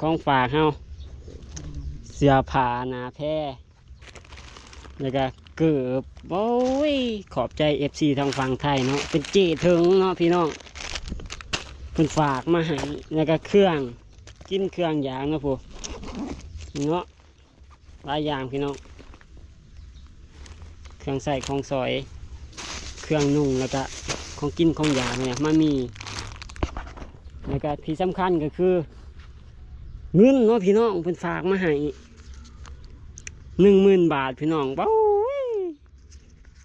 ຂອງຝາກເຮົາ ເສື້ອຜ້າໜ້າແພ ແລ້ວກະເກີບ. ໂອ້ຍ ຂອບໃຈເອັຟຊີທາງຝັ່ງໄທເນາະ ເປັນເຈ້ເຖິງເນາະພີ່ນ້ອງ ເພິ່ນຝາກມາໃຫ້. ແລ້ວກະເຄື່ອງກິນເຄື່ອງຢາກເນາະ ພຸ້ນເນາະ ຫຼາຍຢ່າງພີ່ນ້ອງ ເຄື່ອງໃຊ້ຂອງສອຍ ເຄື່ອງນຸ່ງ ແລ້ວກະຂອງກິນຂອງຢາກນີ້ມາມີ. ແລ້ວກະທີ່ສຳຄັນກໍຄືເງິນເນາະພີ່ນ້ອງ ເພິ່ນຝາກມາໃຫ້ໜຶ່ງໝື່ນບາດພີ່ນ້ອງ. ໂອ້ຍ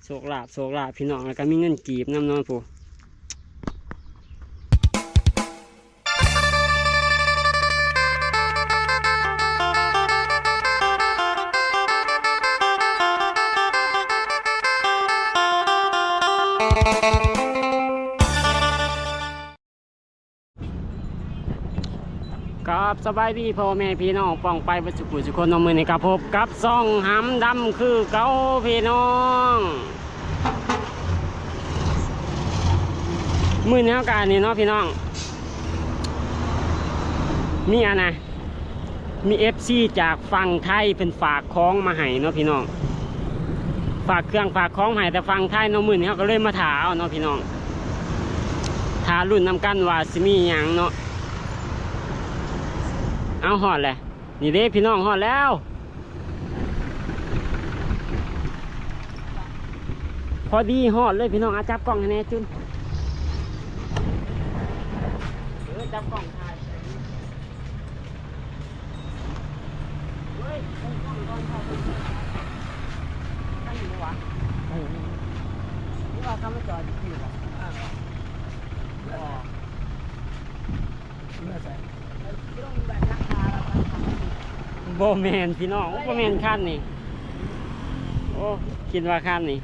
ໂຊກລາບ ໂຊກລາບພີ່ນ້ອງ ແລ້ວກະມີເງິນກີບນຳເນາະ ພຸ້ນ. ກາບສະບາຍດີພໍ່ແມ່ພີ່ນ້ອງປ້ອງປາຍເບິດສູ່ຜູ້ສູ່ຄົນເນາະ. ມື້ນີ້ກໍພົບກັບຊ່ອງຫຳດຳຄືເກົ່າພີ່ນ້ອງ. ມື້ນີ້ເຮົາກໍອັນນີ້ເນາະພີ່ນ້ອງ ມີອັນນະ ມີເອັຟຊີຈາກຝັ່ງໄທເພິ່ນຝາກຂອງມາໃຫ້ເນາະພີ່ນ້ອງ ຝາກເຄື່ອງຝາກຂອງມາໃຫ້ແຕ່ຝັ່ງໄທເນາະ. ມື້ນີ້ເຮົາກໍເລີຍມາຖ້າເອົາເນາະພີ່ນ້ອງ ຖ້າລຸ້ນນຳກັນວ່າຊິມີຫຍັງເນາະ. ເອົາ ຮອດແລ້ວ ນີ້ເດ້ພີ່ນ້ອງ ຮອດແລ້ວ ພໍດີຮອດເລີຍພີ່ນ້ອງ. ອາ ຈັບກ້ອງໃຫ້ແດ່ຈຸນ ເອີ ຈັບກ້ອງຖ່າຍ. ບໍ່ແມ່ນພີ່ນ້ອງ ບໍ່ແມ່ນຄັນນີ້. ໂອ້ ຄິດວ່າຄັນນີ້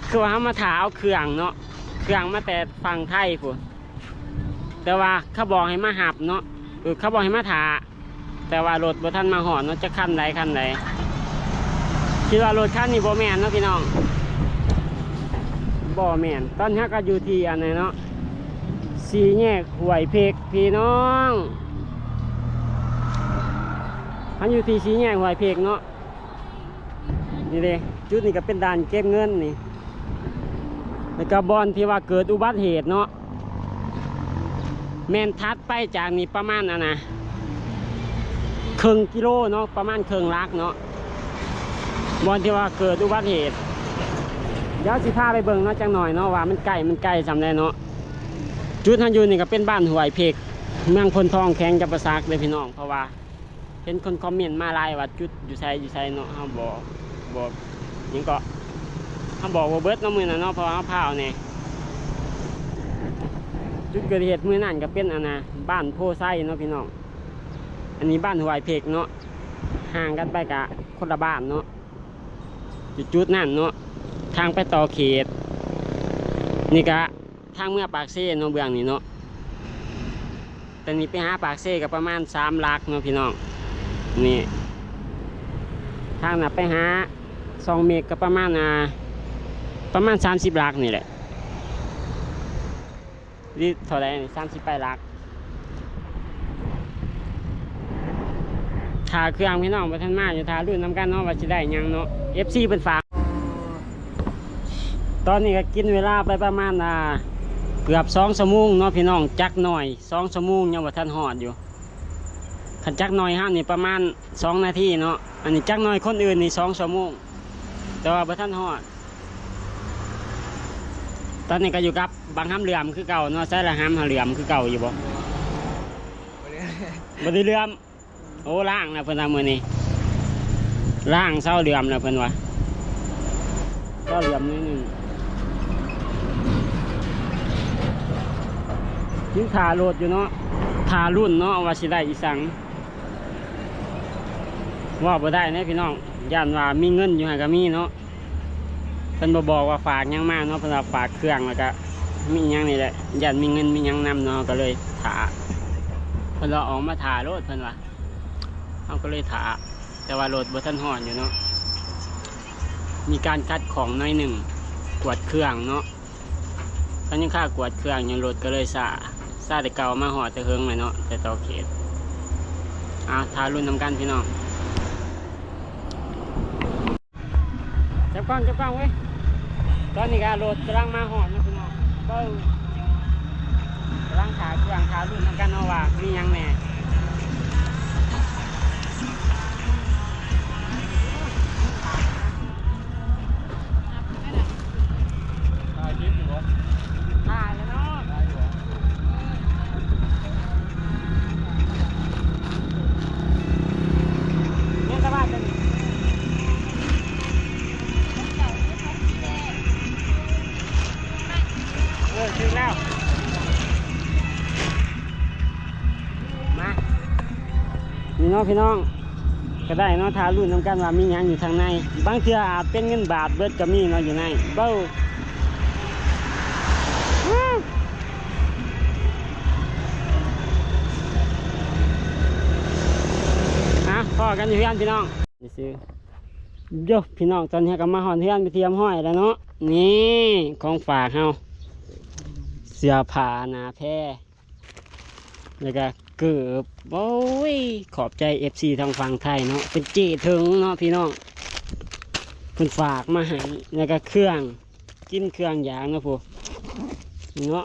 ຄືວ່າເຮົາມາຖ້າເອົາເຄື່ອງເນາະ ເຄື່ອງມາແຕ່ຝັ່ງໄທພຸ້ນ ແຕ່ວ່າເຂົາບອກໃຫ້ມາຮັບເນາະ ເອີ ເຂົາບອກໃຫ້ມາຖ້າ ແຕ່ວ່າລົດບໍ່ທັນມາຮອດເນາະ ຈັກຄັນໃດຄັນໃດ. ຄິດວ່າລົດຄັນນີ້ບໍ່ແມ່ນເນາະພີ່ນ້ອງ ບໍ່ແມ່ນ. ຕອນນີ້ເຮົາກໍຢູ່ທີ່ອັນນັ້ນເນາະ ສີ່ແຍກຫ້ວຍເພັກພີ່ນ້ອງ ເຮົາຢູ່ທີ່ສີ່ແຍກຫ້ວຍເພັກເນາະ. ນີ້ເດ້ ຈຸດນີ້ກໍເປັນດ່ານເກັບເງິນນີ້ ແລ້ວກໍບ່ອນທີ່ວ່າເກີດອຸບັດເຫດເນາະ ແມ່ນຖັດໄປຈາກນີ້ປະມານ ອັນນະ ເຄິ່ງກິໂລເນາະ ປະມານເຄິ່ງຫຼັກເນາະ ບ່ອນທີ່ວ່າເກີດອຸບັດເຫດ. ດຽວຊິພາໄປເບິ່ງເນາະ ຈັກໜ່ອຍເນາະ ວ່າມັນໃກ້ ມັນໃກ້ສ່ຳໃດເນາະ. ຈຸດເຮົາຢູ່ນີ້ກໍເປັນບ້ານຫ້ວຍເພັກ ເມືອງໂພນທອງ ແຂວງຈຳປາສັກເດີ້ພີ່ນ້ອງ ເພາະວ່າ ເຫັນຄົນຄອມເມັນມາຫຼາຍວ່າຈຸດຢູ່ໃສ ຢູ່ໃສເນາະ ເຮົາບໍ່ ບໍ່ ຫຍັງເກາະ ເຮົາບອກບໍ່ເບິດເນາະ ມື້ນັ້ນເນາະ ເພາະວ່າເຮົາພາວແດ່. ຈຸດເກີດເຫດມື້ນັ້ນກໍເປັນ ອັນນະ ບ້ານໂພໄຊເນາະພີ່ນ້ອງ ອັນນີ້ບ້ານຫ້ວຍເພັກເນາະ ຫ່າງກັນໄປກະຄົນລະບ້ານເນາະ ຈຸດໆນັ້ນເນາະ ທາງໄປຕໍ່ເຂດ ນີ້ກະ ທາງເມືອປາກເຊເນາະ ເບື້ອງນີ້ເນາະ ແຕ່ນີ້ໄປຫາປາກເຊກໍປະມານສາມຫຼັກເນາະພີ່ນ້ອງ. ນີ້ ທາງນັ້ນໄປຫາຊ່ອງເມັກກໍປະມານ ອ່າ ປະມານສາມສິບຫຼັກນີ້ແຫຼະ ຫຼືເທົ່າໃດນີ້ ສາມສິບປາຍຫຼັກ. ຖ້າເຄື່ອງພີ່ນ້ອງບໍ່ທັນມາຢູ່ ຖ້າລຸ້ນນຳກັນເນາະ ວ່າຊິໄດ້ຫຍັງເນາະ ເອັຟຊີເພິ່ນຝາກ. ຕອນນີ້ກໍກິນເວລາໄປປະມານ ອ່າ ເກືອບສອງຊົ່ວໂມງເນາະພີ່ນ້ອງ ຈັກໜ້ອຍສອງຊົ່ວໂມງຍັງບໍ່ທັນຮອດຢູ່. ຄັນຈັກໜ້ອຍເຮົານີ້ປະມານສອງນາທີເນາະ ອັນນີ້ຈັກໜ້ອຍຄົນອື່ນນີ້ສອງຊົ່ວໂມງ ແຕ່ວ່າບໍ່ທັນຮອດ. ຕອນນີ້ກໍຢູ່ກັບບັກຫຳເຫຼືອມຄືເກົ່າເນາະ. ໃສລະຫຳຫາເຫຼືອມຄືເກົ່າຢູ່ບໍ່? ບໍ່ໄດ້ເຫຼືອມ. ໂອ້ ລ້າງແລ້ວເພິ່ນວ່າມື້ນີ້ ລ້າງເຊົາເຫຼືອມແລ້ວເພິ່ນວ່າ ເຊົາເຫຼືອມໜ້ອຍໜຶ່ງ. ຍັງຖ້າໂຫຼດຢູ່ເນາະ ຖ້າລຸ້ນເນາະວ່າຊິໄດ້ອີ່ສັງ. ເວົ້າບໍ່ໄດ້ເດ້ພີ່ນ້ອງ ຢ້ານວ່າມີເງິນຢູ່ຫັ້ນກໍມີເນາະ. ເພິ່ນບໍ່ບອກວ່າຝາກຫຍັງມາເນາະ ເພິ່ນວ່າຝາກເຄື່ອງ ແລ້ວກະມີຫຍັງນີ້ແຫຼະ ຢ້ານມີເງິນມີຫຍັງນຳເນາະ ເຮົາກໍເລີຍຖ້າ. ເພິ່ນວ່າອອກມາຖ້າໂລດ ເພິ່ນວ່າ ເຮົາກໍເລີຍຖ້າ ແຕ່ວ່າລົດບໍ່ທັນຮອດຢູ່ເນາະ ມີການຂັດຂ້ອງໜ້ອຍໜຶ່ງ ກວດເຄື່ອງເນາະ. ເຂົາຍັງຄາກວດເຄື່ອງຢູ່ ລົດກໍເລີຍຊ້າ ຊາແຕ່ເກົ່າ ມາຮອດແຕ່ເຫິງແລ້ວເນາະ ແຕ່ຕໍ່ເຂດ. ເອົາ ຖ້າລຸ້ນນຳກັນພີ່ນ້ອງ. ຈັບກ້ອງ ຈັບກ້ອງເວີຍ. ຕອນນີ້ກໍລົດກຳລັງມາຮອດເນາະພີ່ນ້ອງ. ເບິ່ງ ກຳລັງຖ້າເຄື່ອງ ຖ້າລຸ້ນນຳກັນເນາະວ່າມີຫຍັງແດ່. ຖ່າຍຄລິບຢູ່ບໍ່? ຖ່າຍແລ້ວເນາະ. ແມ່ນຕະຫຼາດຕົວນີ້. ເອີ ຖືກແລ້ວ. ມາ ນີ້ເນາະພີ່ນ້ອງ ກໍໄດ້ເນາະ. ຖ້າລຸ້ນນຳກັນວ່າມີຫຍັງຢູ່ທາງໃນ. ບາງເທື່ອອາດເປັນເງິນບາດເບິດກໍມີເນາະຢູ່ໃນ. ເບິ່ງ ອ່ະ ພໍ້ກັນຢູ່ເຮືອນພີ່ນ້ອງ. ນີ້ຊື່ ໂຢ ພີ່ນ້ອງ ຕອນນີ້ເຮົາກໍມາຮອດເຮືອນເປັນທີ່ຮຽບຮ້ອຍແລ້ວເນາະ. ນີ້ຂອງຝາກເຮົາ ເສື້ອຜ້າໜ້າແພ ແລ້ວກໍເກີບ. ໂອ້ຍ ຂອບໃຈເອັຟຊີທາງຝັ່ງໄທເນາະ ເປັນເຈ້ເຖິງເນາະພີ່ນ້ອງ ເພິ່ນຝາກມາໃຫ້. ແລ້ວກໍເຄື່ອງກິນເຄື່ອງຢາກເນາະ ພຸ້ນເນາະ.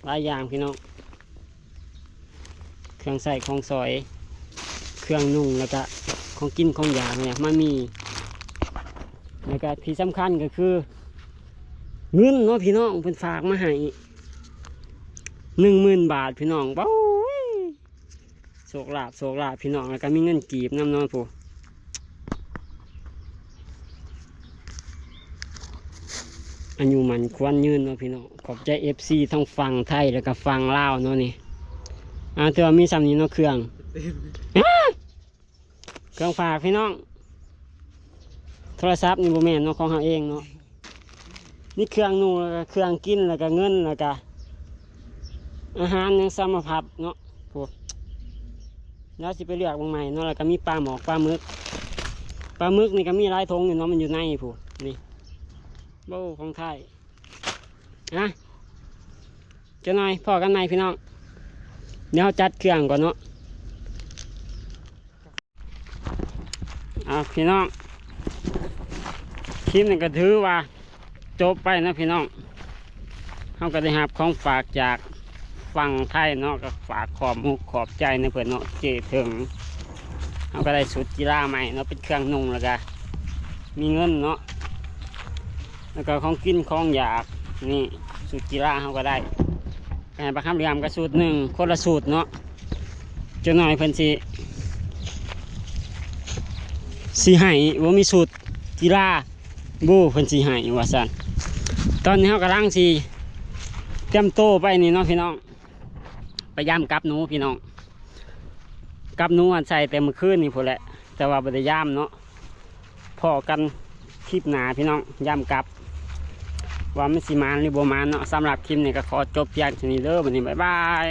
ຫຼາຍຢ່າງພີ່ນ້ອງ ເຄື່ອງໃຊ້ຂອງສອຍ ເຄື່ອງນຸ່ງ ແລ້ວກະຂອງກິນຂອງຢາກນີ້ມາມີ. ແລ້ວກະທີ່ສຳຄັນກໍຄືເງິນເນາະພີ່ນ້ອງ ເພິ່ນຝາກມາໃຫ້ໜຶ່ງໝື່ນບາດພີ່ນ້ອງ. ໂອ້ຍ ໂຊກລາບ ໂຊກລາບພີ່ນ້ອງ ແລ້ວກໍມີເງິນກີບນຳເນາະ ຜູ້ ອາຍຸໝັ້ນຂວັນຍືນເນາະພີ່ນ້ອງ. ຂອບໃຈເອັຟຊີທັງຝັ່ງໄທ ແລ້ວກໍຝັ່ງລາວເນາະນີ້. ອ່າ ແຕ່ວ່າມີສ່ຳນີ້ເນາະ ເຄື່ອງ ເຄື່ອງຝາກພີ່ນ້ອງ. ໂທລະສັບນີ້ບໍ່ແມ່ນເນາະ ຂອງເຮົາເອງເນາະ. ມີເຄື່ອງນຸ່ງ ແລ້ວກະເຄື່ອງກິນ ແລ້ວກະເງິນ ແລ້ວກະອາຫານຫຍັງສາມະພັດເນາະ ໂອ້. ແລ້ວຊິໄປເລືອກເບິ່ງໃໝ່ເນາະ. ແລ້ວກະມີປາໝອກ ປາໝຶກ ປາໝຶກນີ້ກະມີຫຼາຍຖົງຢູ່ເນາະ ມັນຢູ່ໃນພຸ້ນນີ້. ໂອ້ ຂອງໄທ. ອ່ະ ຈັກໜ່ອຍພໍ້ກັນໃໝ່ພີ່ນ້ອງ. ດຽວເຮົາຈັດເຄື່ອງກ່ອນເນາະ. ອ່າ ພີ່ນ້ອງ ຄລິບນີ້ກໍຖືວ່າຈົບໄປເນາະພີ່ນ້ອງ. ເຮົາກໍໄດ້ຮັບຂອງຝາກຈາກຝັ່ງໄທເນາະ ກໍຝາກຂອບມຸກຂອບໃຈນຳເພິ່ນເນາະ ເຈ້ເຖິງ. ເຮົາກໍໄດ້ຊຸດກິລາໃໝ່ເນາະ ເປັນເຄື່ອງນຸ່ງ ແລ້ວກໍມີເງິນເນາະ ແລ້ວກໍຂອງກິນຂອງຢາກ. ນີ້ຊຸດກິລາເຮົາກໍໄດ້. ໃຫ້ບັກຄຳຫຼຽມກໍຊຸດໜຶ່ງ ຄົນລະຊຸດເນາະ. ຈັກໜ່ອຍເພິ່ນຊິ ຊິໃຫ້ບໍ່ມີຊຸດກິລາ ບໍ່ ເພິ່ນຊິໃຫ້ວ່າຊັ້ນ. ຕອນນີ້ເຮົາກຳລັງຊິຕຽມໂຕໄປນີ້ເນາະພີ່ນ້ອງ ໄປຢາມກັບໜູພີ່ນ້ອງ. ກັບໜູຫັ້ນໃສ່ແຕ່ມື້ຄືນນີ້ພຸ້ນແຫຼະ ແຕ່ວ່າບໍ່ໄດ້ຢາມເນາະ. ພໍ້ກັນຄລິບໜ້າພີ່ນ້ອງ ຢາມກັບ ວ່າມັນຊິໝານຫຼືບໍ່ໝານເນາະ. ສຳລັບຄລິບນີ້ກໍຂໍຈົບພຽງເທົ່ານີ້ເດີ ບັດນີ້ ບາຍບາຍ.